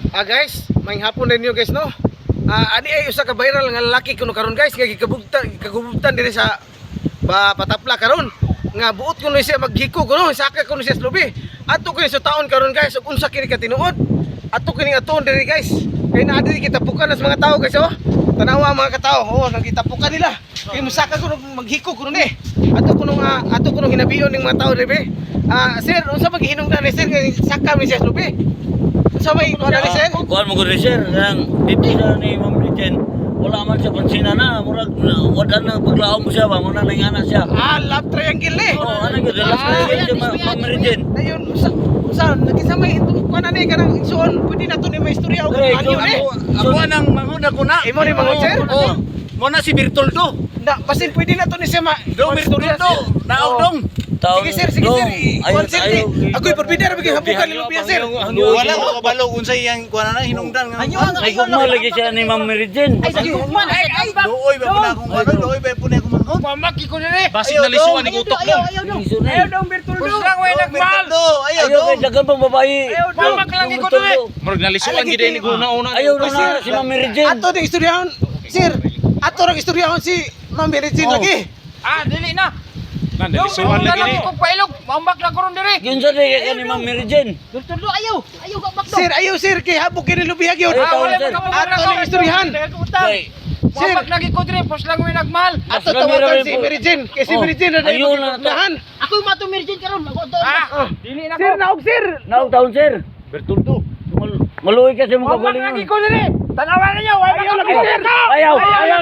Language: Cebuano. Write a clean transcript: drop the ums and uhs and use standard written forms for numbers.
Ah guys, maayong hapon ninyo, guys, no. Ah, ani ay usa ka viral nga lalaki kuno karon, guys, nga gikabugtan gikagubtan diri sa ba Patapla karon nga buot kuno siya maghiko kuno, saka kuno siya sa lubi. Ato kini sa taon karon, guys, ug unsa kini katinuod. Ato kini atuon diri, guys. Kay naa diri kitapukan sa mga tao, guys, oh. Tanawa ang mga katao, oh, nagitapukan nila. Kay musaka kuno maghiko kuno ni. Ato kuno nga ato kuno hinabiyon ning mga tao diri be. Ah, sir, unsa maghinungdan ni sir nga saka mi siya sa lubi? Unsa may kuno ni sir? Kuan mo ko rin, sir, nang dito sa ni Ma'am Richen, wala man siya pansina na, murag wala na paglaom mo siya ba, muna nang anak siya. Ah, love triangle eh. Oh, ano gyud, last na siya, Ma'am Richen. Dayon sa sa nagkisa may kuan na ni kanang igsuon, pwede na to ni may istorya og Pre, anyo ni. Ako nang manghud ako na. Imo ni manghud, sir? Oh. Mo na si Bertoldo. Na basin pwede na to ni siya ma. Do Bertoldo. Naog dong. Taon- Sige sir, sige dong. sir. Ayaw- Kuan sir. ayaw- Agoy porbida ra bigay habukan ni Lupia, sir. Wala ko kabalo unsay iyang kuan na hinungdan nga. Ay, gugma lagi siya ni Ma'am Mary Jane. Ay, sige, ugma na siya, ay. Dooy ba pud akong kuan, dooy ba pud akong manghud. Pamaki ko nila. Basig Ayaw, na lisuan dong. ni utok mo. Ayaw, dong. Iso na eh. Ayaw, dong, Bertoldo. Lang, way nagmahal. Bertoldo, ayaw Ayaw dong. kay dagan pang babae. Pamak lang ko dili. Murag nalisuan gid ni guna-una. Ayaw na na si Ma'am Mary Jane. Ato ning istoryahon, sir. Ato rang istoryahon si Ma'am Mary Jane Oh. lagi. Ah, dili na. Na nalisuan lagi ni. Kung pailog, mambak na ko ron diri. Yun sa di ka ni Ma'am Mary Jane. Bertoldo, ayaw. Ayaw ka bakdo. Sir, ayaw sir kay habok kini Lupia gyud. Ayaw, Ah, wala sir. mo Ato ning istoryahan. Kay, Sir. Mambak lagi ko diri, pos lang way nagmahal. Ato Mas rami tawagan rami si po. Mary Jane kay si Oh, Mary Jane na ayaw na to. nahan. Ako yung matumirgin karon, ako to. Ah, dili na ko. Sir, naog sir. Naog taon, sir. Bertoldo. Maluwi kasi mo Mambak kagalingon. lagi ko diri. Tanawa ninyo, way Ayaw lagi, sir. Ayaw, ayaw.